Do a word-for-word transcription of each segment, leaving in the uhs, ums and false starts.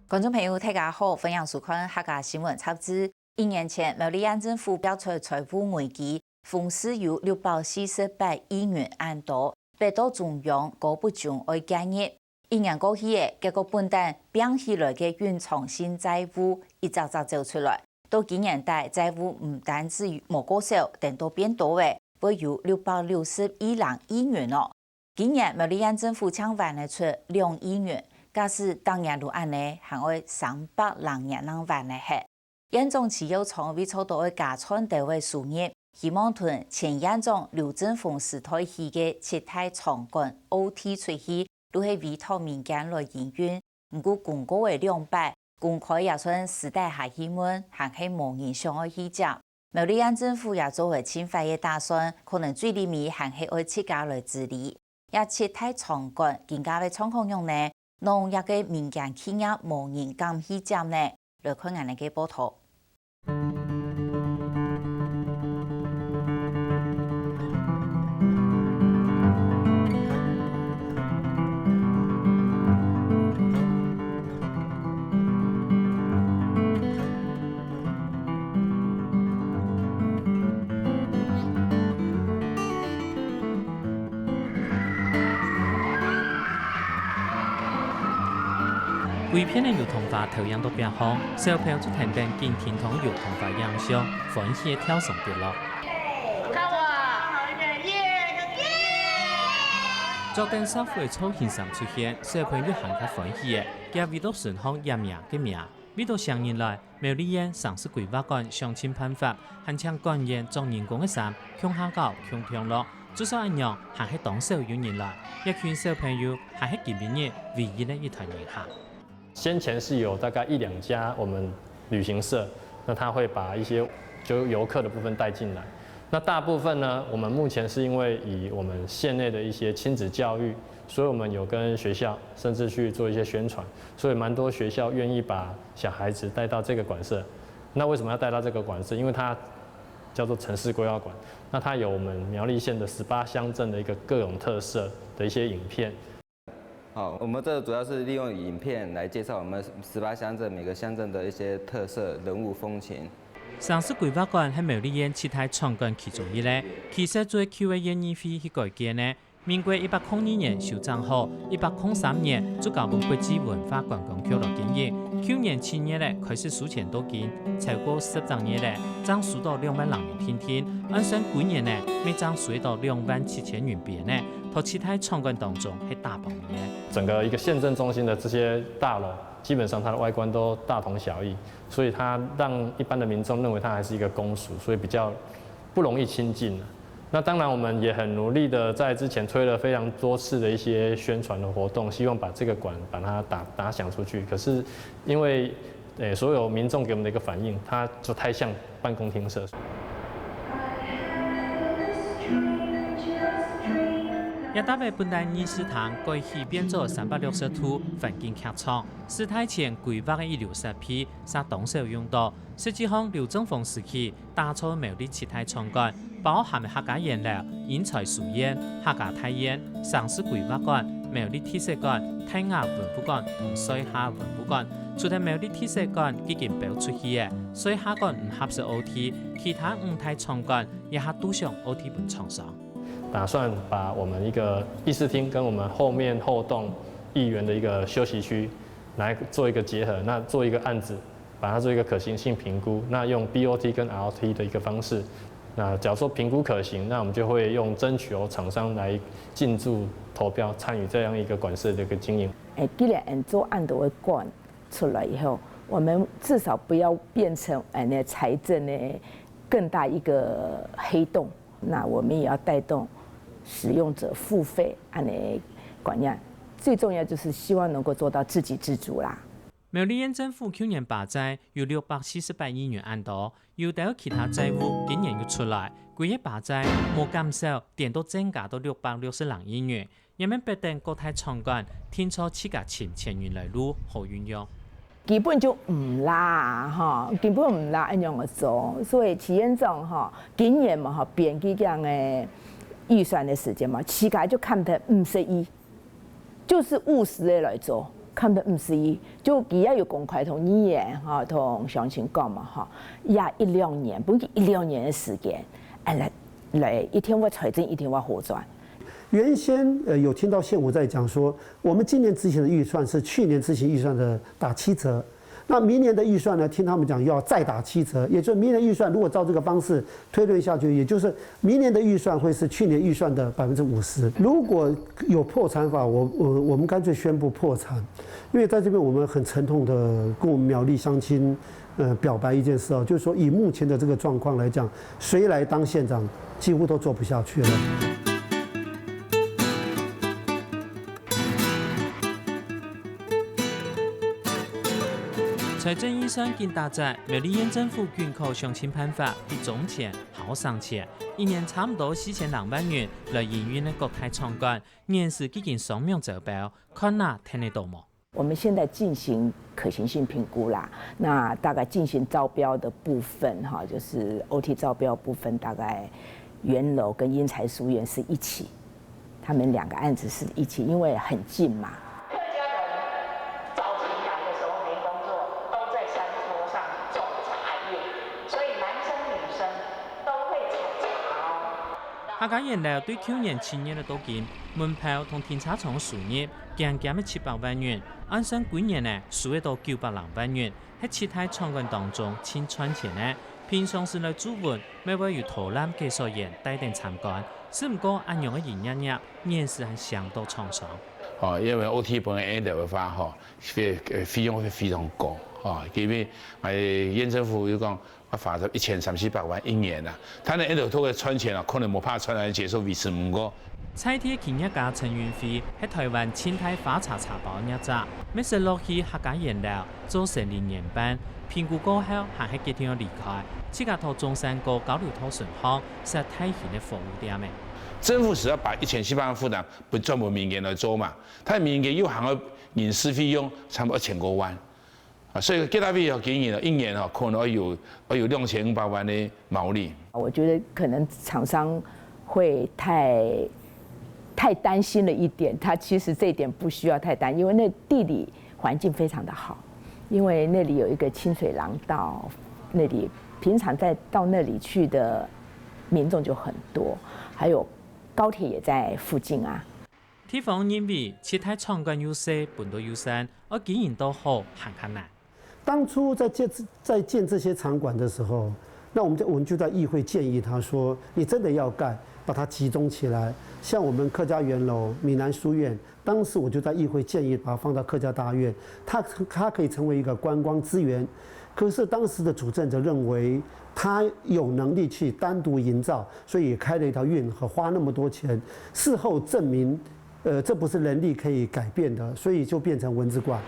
觀眾朋友，大家好，歡迎收看客家新聞雜誌。一年前，苗栗縣政府爆出財務危機，風勢有六百四十八億元恁多，逼到中央高不中愛介入。一年過去了，結果本旦拚起來个隱藏性債務一隻隻走出來，到今年底，債務毋單止無減少，顛倒變多了，會有六百六十一零億元哦。今年苗栗縣政府淨還得出兩億元，假使逐年都恁呢，還愛三百零年正還得忒。縣長徐耀昌為著愛加賺兜仔收入，希望同前縣長劉振宏時代起个七大場館O T出去，都係委託民間來營運。毋過公告了兩擺，公開也算私底下去問，還係無人想愛去接。苗栗縣政府也做好盡壞个打算，可能最臨尾還係愛自家來治理。這七大場館今下个狀況仰呢？ 仰會个民間企業無人敢去接呢？來看𠊎等个報導。 規片个油桐花投影到壁項，小朋友就跈等緊停動油桐花影像，歡喜个跳上跌落。著等社會个造型衫出現，小朋友還較歡喜个，佢為到身項染名个名，為到成人來， 苗栗縣城市規劃館想盡辦法，還請館員著人工个衫，共下搞共同樂，至少恁樣還係當少有人來，這群小朋友還係今晡日唯一个一團人客。先前是有大概一兩家我們旅行社，那他會把一些就遊客的部分帶進來。那大部分呢，我們目前是因為以我們縣內的一些親子教育，所以我們有跟學校甚至去做一些宣傳，所以蠻多學校願意把小孩子帶到這個館舍。那為什麼要帶到這個館舍？因為它叫做城市規劃館，那它有我們苗栗縣的十八鄉鎮的一個各種特色的一些影片。好，我們這主要是利用影片來介紹我們十八鄉鎮每個鄉鎮的一些特色人物風情。城市規劃館係苗栗縣七大場館其中一個，其實就係舊个縣議會去改建个， 民國一百空二年修整好，一百空三年就交分國際文化觀光局來經營。舊年七月咧開始收錢到今，超過十隻月咧，正收到兩萬零元定定，按算今年咧，乜正收到兩萬七千元邊咧，在七大場館當中係打榜名个。整個一個縣政中心的這些大樓，基本上它的外觀都大同小異，所以它讓一般的民眾認為它還是一個公署，所以比較不容易親近啊。那當然，我們也很努力的在之前推了非常多次的一些宣傳的活動，希望把這個館把它打，打響出去。可是因為，呃，所有民眾給我們的一個反應，它就太像辦公廳設施。這搭个本旦議事堂改起變做三百六十度環境劇場，時代前規劃个一流設備，煞當少用到。實際上，劉振宏時期 打造苗栗七大場館，包含客家菸樓、英才書院、客家大菴、城市規劃館、苗栗特色館、大雅文物館同水下文物館。除忒苗栗特色館已經標出去个，水下館毋合適O T，其他五大場館也還都想O T分廠商。打算把我們一個議事廳跟我們後面後棟議員的一個休息區來做一個結合，那做一個案子， 把它做一個可行性評估，那用B O T跟R O T的一個方式，那假如說評估可行，那我們就會用徵求廠商來進駐投標，參與這樣一個館舍的一個經營。誒，既然恁做恁多个館出來以後，我們至少不要變成恁呢財政的更大一個黑洞。那我們也要帶動使用者付費恁呢觀念。最重要就是希望能夠做到自給自足啦。 苗栗縣政府舊年巴債有六百四十八億元恁多，有兜其他債務今年又出來，歸個巴債無減少，顛倒增加到六百六十零億元。也免逼等各大場館定著自家尋錢銀來路好運用。基本就毋罅啊，吼，根本毋罅恁樣个做。所以徐縣長吼，今年嘛吼，編輯个預算个時間嘛，自家就看得毋適意。 就是務實个來做，看得毋適意，就佢也有公開同議員吼，同鄉親講嘛吼，也一兩年，分佢一兩年个時間，哎，來來一定會財政一定會好轉。原先呃有听到县府在讲说，我们今年执行的预算是去年执行预算的打七折，那明年的预算呢，听他们讲要再打七折，也就是明年预算如果照这个方式推论下去，也就是明年的预算会是去年预算的百分之五十。如果有破产法，我我我们干脆宣布破产，因为在这边我们很沉痛的跟我们苗栗乡亲呃表白一件事哦，就是说以目前的这个状况来讲，谁来当县长几乎都做不下去了。财政预算紧打折，苗栗县政府紧靠乡亲办法去种田、好省钱，一年差毋多四千零萬元來營運个各大場館，現時已經雙面招標，看哪聽得到無？我们现在进行可行性评估啦，那大概进行招标的部分哈，就是O T招标部分，大概圆楼跟英才书院是一起，他们两个案子是一起，因为很近嘛。客家人早期来的时候没工作，都在山坡上种茶叶，所以男生女生都会采茶哦。客家園樓對舊年七月个到今，門票同停車場个收入，減減个七百萬元， 按算歸年呢，收得到九百零萬元，係七大場館當中盡賺錢个。平常時來駐園，乜會有導覽解說員帶等參觀。只毋過恁樣个營業額，現時還相當創傷。哦，因為O T本來A的話吼，費費用會非常高，哦，因為誒縣政府又講， 罰一千三四百萬一年啊！他那一路都會賺錢啊，可能無怕賺來結束維持毋過。在地企業家陳雲輝係台灣盡大花茶茶包業者，乜識落去客家園樓做生理年半，評估過後還係決定要離開，自家到中山高交流道脣項設大型个服務店个。政府是要把一千四百萬負擔不轉分民間來做嘛，他民間又還要人事費用差不多一千多萬。 啊，所以吉拉比哦，經營了一年哦，可能要有要有兩千五百萬的毛利。我觉得可能厂商会太太担心了一点，他其实这一点不需要太担心，因为那地理环境非常的好，因为那里有一个清水廊道，那里平常在到那里去的民众就很多，还有高铁也在附近啊。 地方認為七大場館又細，本土友善，愛經營到好還較難。當初在建在建這些場館的時候，那我們在我們就在議會建議他說，你真的要蓋，把它集中起來，像我們客家圓樓、閩南書院，當時我就在議會建議把它放到客家大院，它它可以成為一個觀光資源。可是當時的主政者認為，它有能力去單獨營造，所以也開了一條運河，花那麼多錢。事後證明，呃，這不是人力可以改變的，所以就變成蚊子館。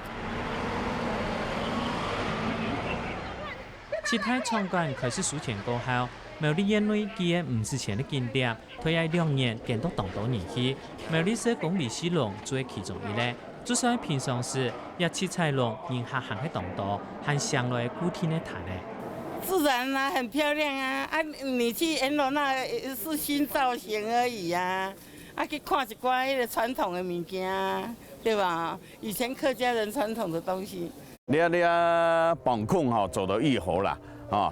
七大場館開始收錢過後，苗栗縣內幾個毋使錢个景點，在這兩年見到當多人去。苗栗市公衛序攏就係其中一個。就算平常時，這七彩攏人客還係當多，還省來固定个攤仔。自然啊，很漂亮啊！啊，你去圓樓那是新造型而已啊！啊，去看一寡迄个傳統的物件啊，对吧？以前客家人傳統的東西。你看，你看，磅空吼做到以後啦，吼，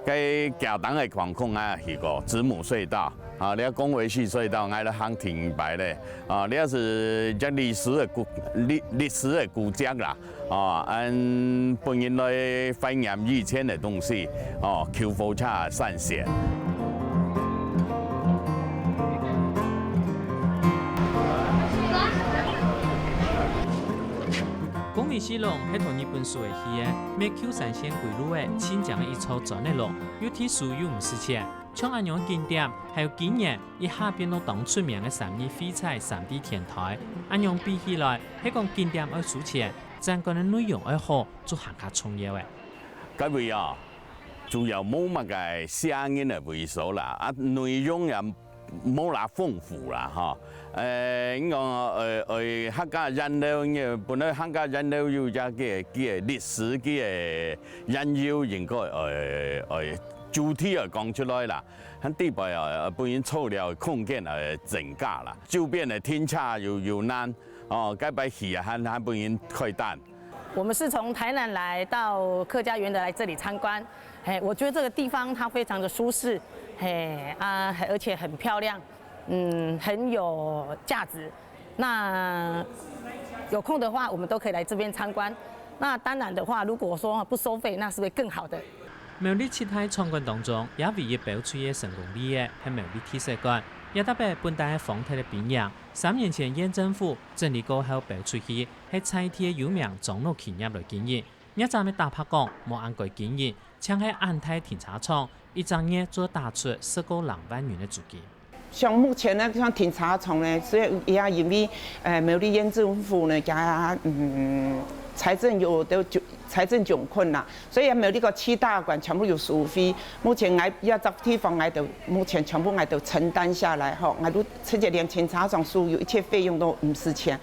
該交通个磅空啊，去過子母隧道，啊，你看公衛系隧道，𠊎都行停擺咧，啊，你看是這歷史的古歷歷史的古蹟啦。 哦，恁分人來懷念以前个東西，哦，救火車个產線。公衛序攏係同日本時个戲仔，滅舊山線歸路个親像一座磚仔攏，又特殊又毋使錢。 像恁樣个景點，還有今年一下變到當出名个三義廢材三D天台，恁樣比起來，係講景點愛收錢，參觀个內容愛好，就還較重要个。該位啊，主要無麼个寫人个位所啦，啊，內容也無偌豐富啦，吼。誒，應該，誒，誒，客家圓樓，因為本來客家圓樓有一個，佢个歷史，佢个緣由，應該，誒，誒，主題愛講出來啦。 還底背啊，分人坐了空間啊增加啦。周邊个停車又又難，哦，該擺去啊，還還分人開單。我们是从台南来到客家园的来这里参观，嘿，我觉得这个地方它非常的舒适，嘿啊，而且很漂亮，嗯，很有价值。那有空的话，我们都可以来这边参观。那当然的话，如果说不收费，那是不是更好的？苗栗七大場館當中，也唯一標出个成功例仔係苗栗特色館，這搭擺本底係荒忒个兵營，三年前縣政府整理過後標出去，係在地个有名樟腦企業來經營。業者乜坦白講，無恁該經營，淨係恁大停車場，一隻月做打出十過零萬元个租金。 像目前呢，像停车场呢，所以也因为呃苗栗县政府呢，佢嗯财政有的窘财政窘困啦，所以苗栗个七大馆全部有收费。目前𠊎要找地方，𠊎都目前全部𠊎都承担下来吼，𠊎都直接连停车场所有一切费用都毋使钱。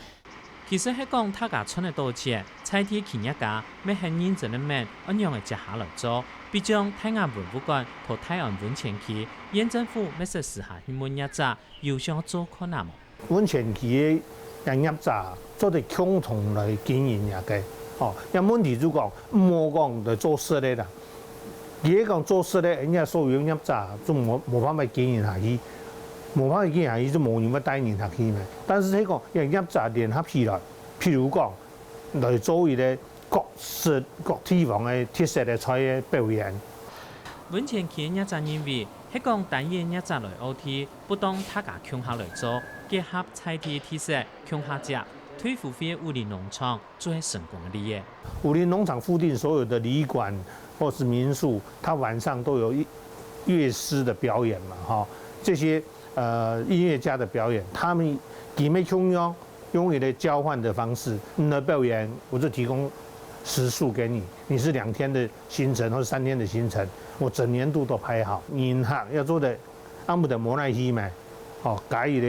其實係講大家賺得到錢，在地企業家乜係認真个問，愛仰仔接下來做。比將大雅文物館同大安溫泉區，縣政府乜識私下去問業者， 有想做看啊無？溫泉區个營業者做得共同來經營這个，吼，這問題就講，毋好講來做食个啦。佢係講做食个，人家所有營業者就無無辦法經營下去，無辦法經營下去就無人會帶人下去嘛。但是係講營業者聯合起來，譬如講來做一个各式各地方个特色个菜个表演。溫泉區个業者認為，係講單一業者來O T， 不當大家共下來做，結合在地特色共下接，對付費武林農場就係成功个例仔。武林農場附近所有的旅館或是民宿，它晚上都有夜夜市的表演嘛，哈，這些呃音樂家的表演，他們佢乜共樣用一個交換的方式，你的表演我就提供食宿給你，你是兩天的行程或者三天的行程，我整年度都排好。人客要做的 暗晡就無哪去嘛，吼，加一个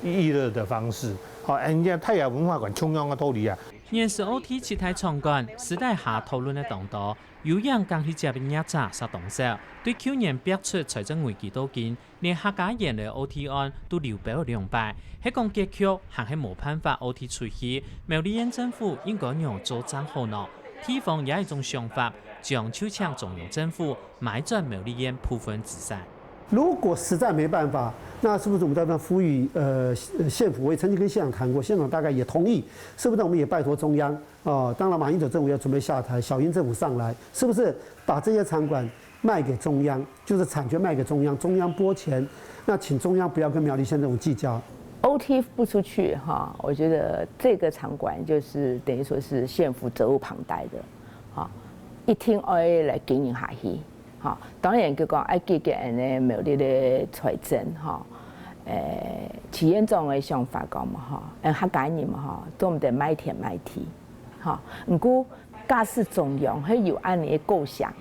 娛樂的方式，吼，人家大雅文化館共樣个道理啊。原始O T七大場館，私底下討論个當多，有影敢去接个業者煞當少。對舊年爆出財政危機到今，連客家園个O T案都流標兩擺，係講結局還係無辦法O T出去，苗栗縣政府應該仰做正好呢？地方也有一種想法，將就請中央政府 買轉苗栗縣部分資產。如果實在沒辦法，那是不是我們在那呼籲呃縣府？我也曾經跟縣長談過，縣長大概也同意，是不是我們也拜託中央？哦，當然馬英九政府要準備下台，小英政府上來，是不是把這些場館賣給中央，就是產權賣給中央，中央撥錢，那請中央不要跟苗栗縣政府計較。 O T不出去哈，我觉得这个场馆就是等于说是县府责无旁贷的，哈，一定要来经营下去，哈。当然就讲爱解决恁呢苗栗的财政哈，诶，徐县长的想法讲嘛哈，嗯，客家人嘛哈，做毋得卖田卖地，哈。毋过假使中央係有恁呢个构想，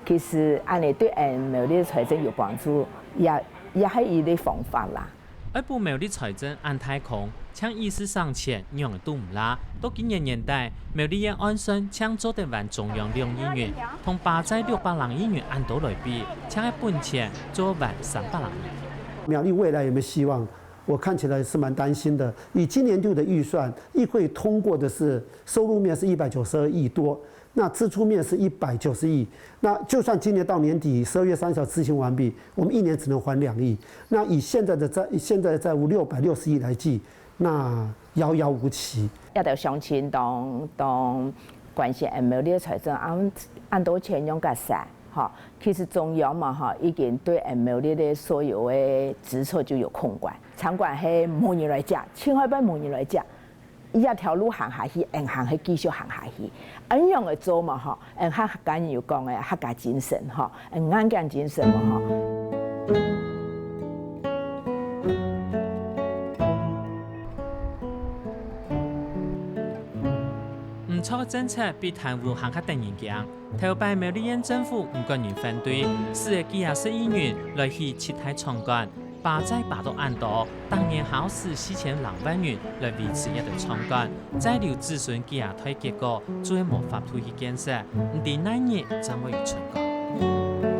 其实恁呢对俺苗栗的财政有帮助，也也系一个方法啦。 愛補苗栗財政恁大空，淨意思省錢仰仔堵毋罅。到今年年底，苗栗縣按算淨做得還中央兩億元，同巴在六百零億元恁多來比，淨係本錢做還三百零億。苗栗未來有沒有希望？我看起來是蠻擔心的。以今年度的預算，議會通過的是收入面是一百九十二億多，那支出面是一百九十亿。那就算今年到年底十二月三十號執行完畢，我們一年只能還兩億。那以現在的債現在的債務六百六十億來計，那遙遙無期。這兜鄉親當當關心M L D个財政，恁恁多錢用个使，吼，其實中央嘛吼，已經對M L D个所有个支出就有控管，場館係無人來接，千萬毋好無人來接。 這條路行下去，恁行係繼續行下去。恁樣个做嘛吼，恁下客家人有講个客家精神吼，恁硬頸精神嘛吼。毋著个政策比貪污還較得人驚。頭擺苗栗縣政府毋管人反對，使个幾下十億元來起七大場館， 巴在巴到恁多，逐年還愛使四千零萬元來維持這兜場館，再留子孫幾下代結果，就係無法度去建設，毋知哪日正會有春光。